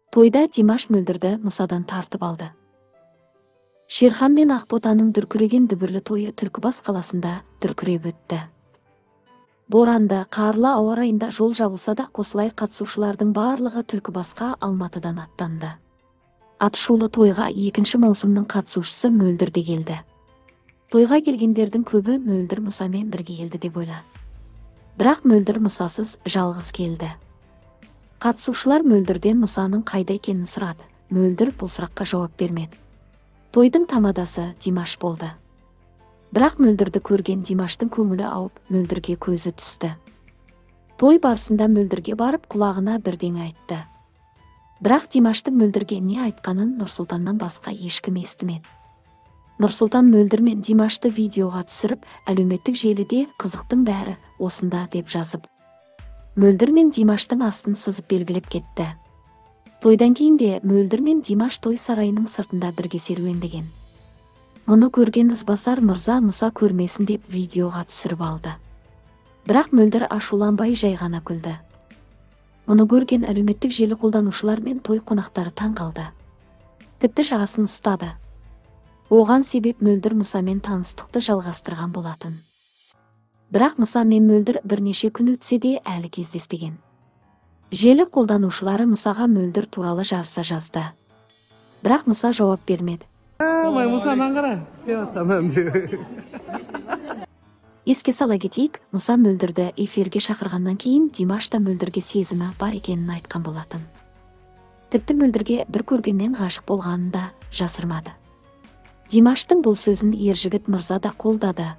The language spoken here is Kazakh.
Тойда Димаш Мөлдірді Мұсадан тартып алды. Шерхан мен Ақботаның дүркіреген дүбірлі тойы Түлкібас қаласында дүркіреп өтті. Боранды, қарлы ауа райында жол жабылса да, қосылай қатысушылардың барлығы Түлкібасқа Алматыдан аттанды. Атышулы тойға екінші маусымның қатысушысы Мөлдір де келді. Тойға келгендердің көбі Мөлдір Мұсамен бірге келді деп ойлады. Бірақ Мөлдір Мұсасыз жалғыз келді. Қатысушылар Мөлдірден Мұсаның қайда екенін сұрады. Мөлдір бұл сұраққа жауап бермеді. Тойдың тамадасы Димаш болды. Бірақ Мөлдірді көрген Димаштың көңілі ауып, Мөлдірге көзі түсті. Той барысында Мөлдірге барып, құлағына бірдеңе айтты. Бірақ Димаштың Мөлдірге не айтқанын Нұрсұлтаннан басқа ешкім естімеді. Нұрсұлтан Мөлдір мен Димашты видеоға түсіріп, әлеуметтік желіде «Қызықтың бәрі осында» деп жазып, Мөлдір мен Димаштың астын сызып белгілеп кетті. Тойдан кейін де Мөлдір мен Димаш той сарайының сыртында бірге серуендеген. Мұны көрген Ізбасар мырза Мұса көрмесін деп видеоға түсіріп алды. Бірақ Мөлдір ашуланбай жай ғана күлді. Мұны көрген әлеуметтік желі қолданушылар мен той қонақтары таң қалды. Тіпті жағасын ұстады. Оған себеп Мөлдір Мұсамен таныстықты жалғастырған болатын. Бірақ Мұса мен Мөлдір бірнеше күн өтсе де әлі кездеспеген. Желі қолданушылары Мұсаға Мөлдір туралы жарыса жазды. Бірақ Мұса жауап бермеді. Еске сала кетейік, Мұса Мөлдірді эфирге шақырғаннан кейін Димаш та Мөлдірге сезімі бар екенін айтқан болатын. Тіпті Мөлдірге бір көргеннен ғашық болғанын да жасырмады. Димаштың бұл сөзін Ержігіт мырза да қолдады.